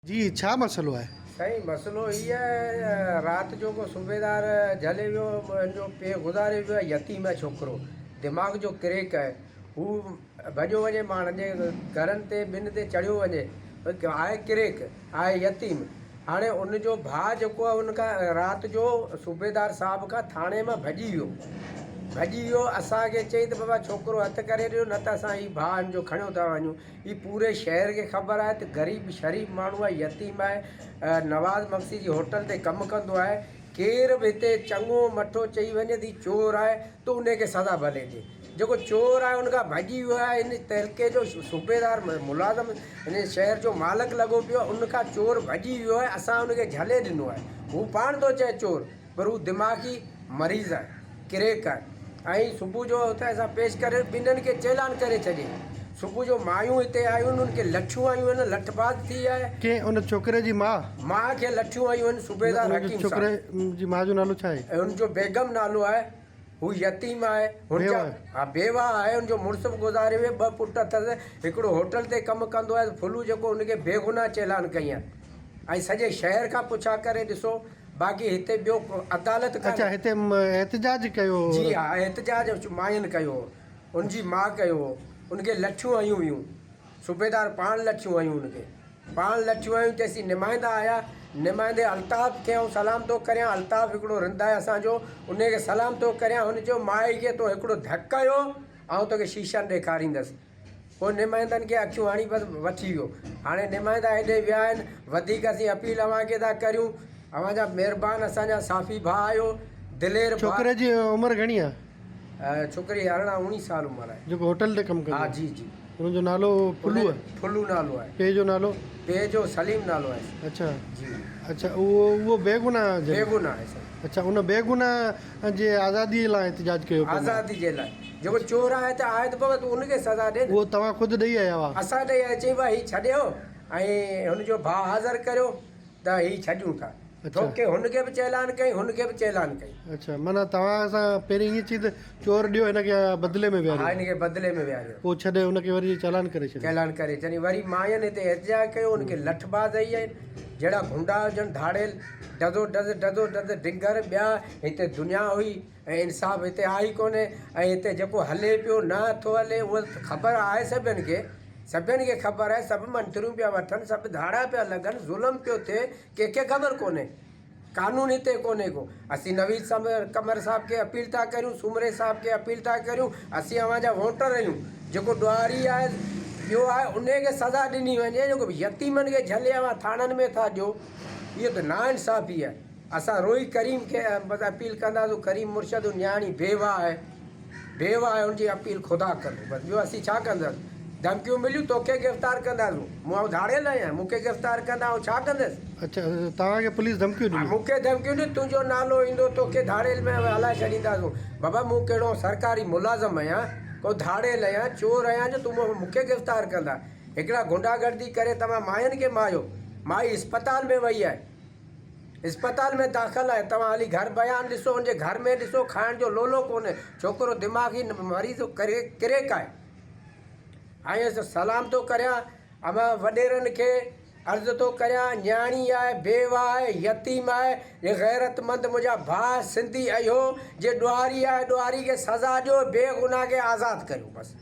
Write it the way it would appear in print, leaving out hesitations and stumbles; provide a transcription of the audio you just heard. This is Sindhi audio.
جي ڇا مسئلو آهي؟ سائين مسئلو هي آهي رات جو ڪو صوبيدار جهلي ويو هن جو پيء گذاري ويو آهي يتيم آهي ڇوڪرو دماغ جو ڪريڪ آهي هو ڀڄيو وڃي ماڻهن جي گهرن تي ٻن تي چڙهيو وڃي آهي ڪريڪ آهي يتيم هاڻي ان جو ڀاء جيڪو آهي ان کان رات جو صوبيدار صاحب کان ٿاڻي مان ڀڄي ويو ڀڄي ويو اسان کي چئي ته بابا ڇوڪرو هٿ ڪري ڏيو نه ته اسان هي ڀاء هن جو کڻيو ٿا وڃون هي پوري شهر کي خبر آهي ته غريب شريف ماڻهو آهي يتيم آهي نواز مگسي جي هوٽل تي ڪم ڪندو آهي ڪير به هتي چڱو مٺو چئي وڃي ته هي چور آهي ته انهي کي سزا ڀلي ڏي جيڪو چور آهي ان کان ڀڄي ويو آهي هن تعلقي جو صوبيدار ملازم هن شهر جو مالڪ لڳو پيو آهي ان کان چور ڀڄي ويو آهي اسان ان کي جهلي ڏنو آهي هو پاڻ ٿو چئي چور پر هو دماغي مريض آهي، ڪريڪ آهي ۽ صبح جو اتي اسان پيش ڪري ٻنهن کي چيلان ڪري ڇڏي. صبح جو مايون هتي آيون آهن، انهن کي لٺيون آيون آهن، لٺباز ٿي آهي. ڪنهن ان ڇوڪري جي ماء؟ ماء کي لٺيون آيون آهن، صوبيدار ان حڪيم صاحب. ڇوڪري جي ماء جو نالو ڇا آهي؟ ان جو بيگم نالو آهي، هو يتيم آهي، هن جا بيوه. ها بيواه آهي، ان جو مڙس به گذاري ويو، ٻه پٽ اٿس، هڪڙو هوٽل تي ڪم ڪندو آهي، ڦلو جيڪو ان کي بيگناهه چيلان ڪئي آهي ۽ سڄي شهر کان پڇا ڪري ڏسو. باقي هتي ٻيو عدالت ڪانهي. اڇا هتي احتجاج ڪيو هو. جي ها احتجاج ماين ڪيو هو ان جي ماء ڪيو هو ان کي لٺيون هنيون ويون صوبيدار پاڻ لٺيون هنيون ان کي پاڻ لٺيون هنيون تيسين نمائندا آيا نمائندي الطاف کي آئون سلام ٿو ڪريان الطاف هڪڙو رند آهي اسان جو انهي کي سلام ٿو ڪريان هن چيو مائي کي تو هڪڙو ڌڪ هنيو آئون توکي شيشن ڏيکاريندس. پوء نمائندن کي اکيون هڻي بس وٺي ويو. هاڻي نمائندا هيڏي ويا آهن. وڌيڪ اسين اپيل اوهان کي ٿا ڪريون. اوهان جا مهربان اسان جا صافي ڀاء آهيو. دلير ڀاء. ڇوڪري جي عمر گهڻي آهي؟ ڇوڪري جي 18 اوڻيهه سال عمر آهي. جيڪو هوٽل تي ڪم ڪندو ها آهي. جي جي. ان جو نالو ڦلو آهي. ڦلو نالو آهي. پيء جو نالو؟ پيء جو سليم نالو آهي. اڇا. جي. اڇا اهو اهو بيگناهه جن. بيگناهه آهي سائين. اڇا ان بيگناهه جي آزادي لاء احتجاج ڪيو پيو. آزادي جي لاء. جيڪو چور آهي ته آهي ته بابا تون ان کي سزا ڏي نه. اهو توهان خود ڏئي آيا هئا. اسان ڏئي آيا چئي ڀاء هي ڇڏيو ۽ هن جو ڀاء حاضر ڪريو ته هي ڇڏيون ٿا. ٺوڪي هن کي به چيلان ڪئي هن کي به چيلان ڪئي. اڇا معنيٰ توهان سان پهرين ائين چئي ته چور ڏيو هن کي بدلي ۾ ويهاريو. ها هن کي بدلي ۾ ويهاريو. پوء ڇڏي هن کي وري چالان ڪري ڇڏيو. چالان ڪري ڇڏي وري ماين هتي احتجاج ڪيو هن کي لٺ باز آئي آهن جهڙا گهونڊا هجن ڌاڙيل ڊزو ڊز ڊزو ڊز ڊنگر ٻيا هتي دنيا هئي. ۽ انصاف هتي آهي ئي ڪونهي ۽ هتي جيڪو هلي پيو نه ٿو هلي اهو خبر آهي سڀن کي سڀن کي خبر آهي سڀ منٿريون پيا وٺن سڀ ڌاڙا پيا لڳن ظلم پيو ٿئي ڪنهن کي خبر ڪونهي قانون هتي ڪونهي ڪو اسين نويد قمر صاحب کي اپيل ٿا ڪريون سومري صاحب کي اپيل ٿا ڪريون اسين اوهان جا ووٽر آهيون جيڪو ڏوهاري آهي ٻيو آهي انهي کي سزا ڏني وڃي جيڪو يتيمن کي جهلي اوهان ٿاڻن ۾ ٿا ڏيو اهو ته ناانصافي آهي. اسان روئي ڪريم کي بس اپيل ڪنداسون ڪريم مرشد هو نياڻي بيواهه آهي بيواهه آهي ان جي اپيل خدا ڪندو بس ٻيو اسين ڇا ڪنداسون ڌمڪيون مليون توکي گرفتار ڪنداسون مون آئون ڌاڙيل آهيان مون کي گرفتار ڪندا آئون ڇا ڪندس. اڇا توهان کي پوليس ڌمڪيون ڏنيون. مون کي ڌمڪيون ڏنيون تنهنجو نالو ايندو توکي ڌاڙيل ۾ هلائي ڇڏينداسون بابا مون ڪهڙو سرڪاري ملازم آهيان ڪو ڌاڙيل آهيان چور آهيان جو تون مون کي گرفتار ڪندا هڪڙا غنڊا گردي ڪري توهان ماين کي ماريو مائي اسپتال ۾ وئي آهي. اسپتال ۾ داخل آهي توهان هلي گهر بيان ڏسو ان جي گهر ۾ ڏسو کائڻ جو لولو ڪونهي ڇوڪرو دماغي مريض ڪريڪ آهي ۽ سلام ٿو ڪريان اوهان وڏيرن کي عرض ٿو ڪريان نياڻي آهي بيوه آهي يتيم آهي جي غيرت مند منهنجا ڀاء سنڌي اهيو جي ڏوهاري آهي ڏوهاري کي سزا ڏيو بيگناهه کي آزاد ڪريو بس.